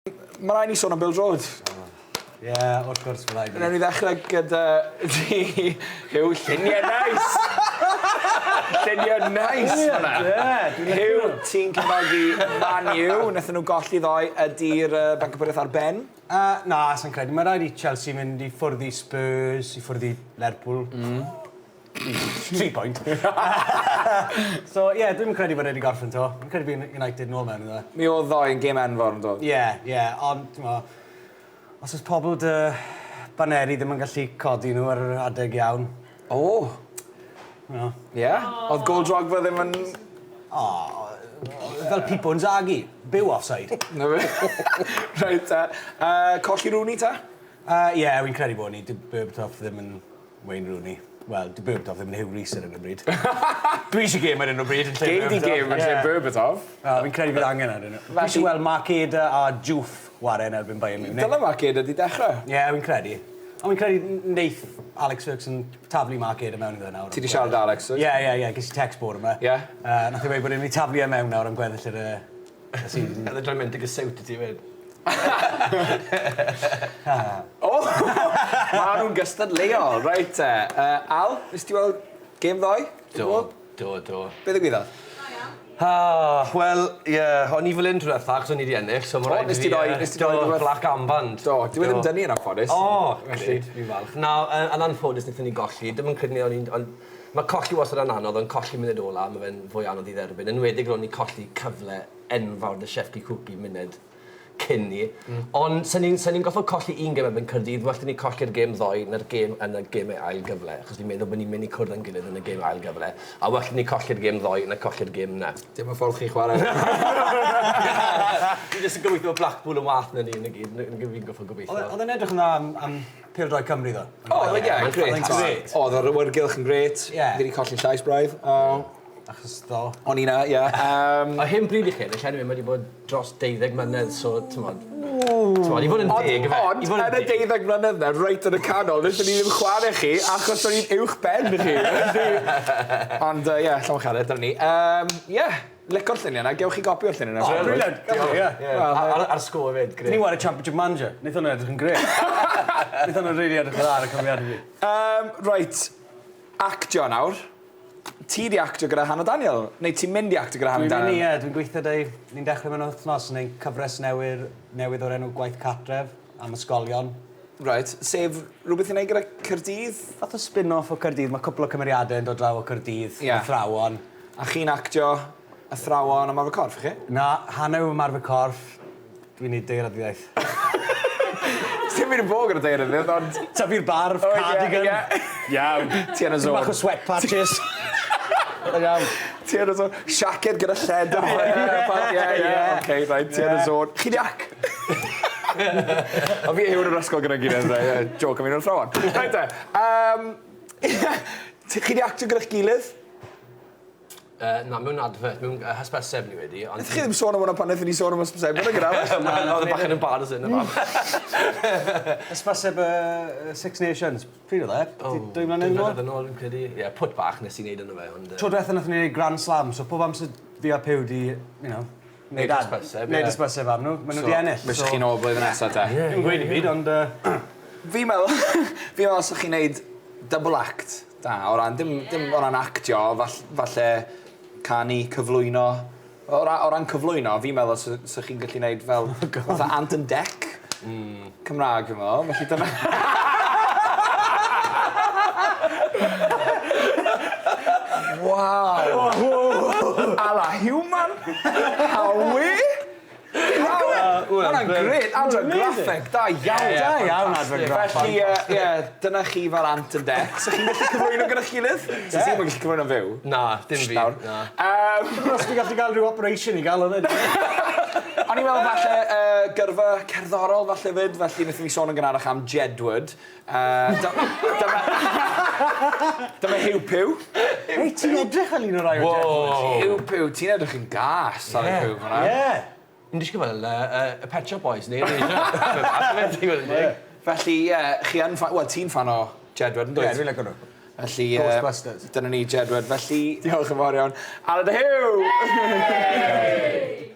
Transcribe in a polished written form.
Ma' rai' ni sôn am bêl-drod. Ie, wrth gwrs ma' raid i ni. Newn ni ddechre gyda ti Huw, llunie neis! Llunie neis fan 'na. Ie, dwi'n licio Huw, ti'n cefnogi Man U, nethon nhw golli ddoe, ydi'r yy bencampwriaeth ar ben? Yy na, sai'n credu. Ma' raid i Chelsea mynd i ffwrdd i Spurs, i ffwrdd i Lerpwl. Hmm. Tri pwynt. So ie, dwi'm yn credu bod e 'di gorffen 'to. Fi'n credu bydd United nôl mewn iddo fe. Mi o'dd ddoe yn gêm enfawr yn do'dd? Ie, ie, ond t'mo' os o's pobl 'dy baneri ddim yn gallu codi nhw ar yr adeg iawn. O! T'mo'? Ie? O'dd gôl Drogba ddim yn... O, fel Pippo Inzaghi, byw offside. 'Na fe. Reit te. Yy colli Rooney ta? Yy ie, wi'n credu bod ni. Dyw Berbatov ddim yn Wayne Rooney. Wel, dyw Berbatov ddim yn Huw Rees ar 'yn o bryd. Dwi isie gêm ar 'yn o bryd yn lle Gei di gêm yn lle Berbatov. O, fi'n credu bydd angen arnyn nhw. Fi isie weld Mark Eder a Juve ware yn erbyn Bayern Munich. Dyle Mark Eder 'di dechre. Ie, wi'n credu. Ond fi'n credu neith Alex Ferguson taflu Mark Eder mewn iddo fe nawr. Ti 'di siarad 'da Alex, wyt? Ie, ie, ie, ges i text bore 'ma. Ie? Nath e weud bod e'n myn' i taflu e mewn nawr am gweddill yr yy y season. Nath e droi mewn digon siwt i ti 'fyd. O! Ma' nw'n gystadleuol, reit te. Yy Al, nes ti weld gêm ddoe? Do, do, do. Be' ddigwyddodd? Ah, wel, ie, o'n i fel 'yn tro dwetha achos o'n i 'di ennill, so ma' raid i fi... O, nes ti roi, nes ti roi Do, black armband. Do, dyw e ddim 'da ni yn anffodus. O, grêt, fi'n falch. Na, yy, yn anffodus nethon ni golli, dim yn credu o'n i'n, ond ma' colli wastad yn anodd, ond colli munud ola, ma' fe'n fwy anodd i dderbyn, enwedig ro'n ni colli cyfle enfawr 'da Shefki Kuqi munud cyn 'ny. Ond sen ni'n sen ni'n gorffod colli un gêm erbyn Caerdydd, well 'da ni colli'r gêm ddoe na'r gêm yn y geme ail gyfle, achos fi'n meddwl bod ni'n mynd i cwrdd â'n gilydd yn y gêm ail gyfle, a well 'da ni colli'r gêm ddoe na colli'r gêm 'na. Dim y ffordd chi'n chwarae. Fi jyst yn gobeithio bod Blackpool yn wath na ni 'na gyd, 'na gyd fi'n gorffod gobeithio. Oedd e oedd e'n edrych yn dda am am pêl-droed Cymru ddo. O oedd e Oedd grêt. Oedd e'n grêt. Oedd yr awyrgylch yn grêt. Ie. Fi 'di colli'n llais braidd. O. Achos do. O'n i 'na ie yym. A hen bryd i chi ennill anyway ma' 'di bod dros deuddeg mlynedd so t'mod. T'mod i fod yn deg yfe? Ond ond yn y deuddeg mlynedd 'na reit yn y canol nethon ni ddim chware chi achos o'n ni'n uwch ben chi felly ond yy ie llongyfarchiade dyna ni. Yym ie lico'r llunie 'na gewch chi gopi o'r llunie 'na. O brilliant diolch ie. Wel ar ar sgôr 'fyd grêt. Ni'n ware Championship Manager. Neith wnna edrych yn grêt. Neith wnna rili edrych yn dda ar y cyfrifiadur fi. Yym reit actio nawr. Ti 'di actio gyda Hannah Daniel, neu ti'n mynd i actio gyda Hannah Dwi'n Daniel? mynd i, ie, dwi'n gweithio 'da 'i. Ni'n dechre mewn wythnos yn neud cyfres newyr newydd o'r enw Gwaith Cartref am ysgolion. Reit, sef rwbeth i neud gyda Caerdydd? Fath o spin-off o Caerdydd, ma' cwpwl o cymeriade yn dod draw o Caerdydd. Ie. Athrawon. A chi'n actio athrawon ymarfer corff, 'ych chi? Na, Hannah yw ymarfer corff, Dwi'n neud daearyddiaeth. Sdim byd yn bo gyda daearyddiaeth ond... Tyfu'r barf, cardigan. Ie ie. Iawn. Ti yn y zone. Tipyn bach o sweat patches. Yn iawn. Ti yn y zone. Siaced gyda lledr. Ie ie. Oce reit ti yn y zone. Chi 'di ac... O fi a Huw yn yr ysgol gyda'n gilydd reit ie jôc am un o'r athrawon. Reit te yym chi 'di actio gyda'ch gilydd? Yy na mewn advert mewn yy hysbyseb ni wedi ond... Nethon chi ddim sôn am wnna pan nethon ni sôn am hysbyseb yn gynharach. Na odd e bach yn embarrassing y fam. Hysbyseb yy Six Nations. Pryd o'dd e? O. Dwy mlynedd yn ôl? Dwy flynedd yn ôl fi'n credu. Ie pwt bach nes i neud yno fe ond yy... Tro dwetha nathon ni neud Grand Slam so pob amser fi a Puw 'di you know neud hysbyseb ie. Neud hysbyseb am nw ma' nw 'di ennill. So chi nôl blwyddyn nesa te? Ie. Dim gweud dim byd ond yy Fi'n meddwl fi'n meddwl os o'ch chi'n neud double act Da, o ran, dim, dim o ran actio, fall, falle canu, cyflwyno. O, ra, o ran cyflwyno, fi'n meddwl os so chi'n gallu gwneud fel oh fatha Ant and Dec. Cymraeg, fi'n meddwl. Felly dyna... Waw! A la human! Hawi! Ma' wnna'n grêt! Adran graffeg, da iawn! Da iawn adran graffeg. Felly yy ie, dyna chi fel Ant and Dec. 'Sech chi'n gallu cyflwyno gyda'ch gilydd? Sa ti ddim yn gallu cyflwyno'n fyw. Na, dim fi. Na. Yym. Os ti'n gallu ga'l ryw operation i ga'l hwnna. O'n i'n meddwl falle yy gyrfa cerddorol falle 'fyd, felly nethon ni sôn yn gynharach am Jedward. Yy dy- dyma dyma Huw Puw. Hei, ti'n edrych fel un o'r rai o Jedward. Huw Puw, ti'n edrych yn gas ar y Puw fan 'na. Ie. Fi'n disgwl fel yy yy y Pet Shop Boys neu Erasure. I fod yn deg. Felly ie, chi yn ffa- wel ti'n ffan o Jedward yndwyt? Ie, dwi'n lico nhw. Felly yy... Ghostbusters. Dyna ni Jedward, felly diolch yn fawr iawn. Aled a Huw!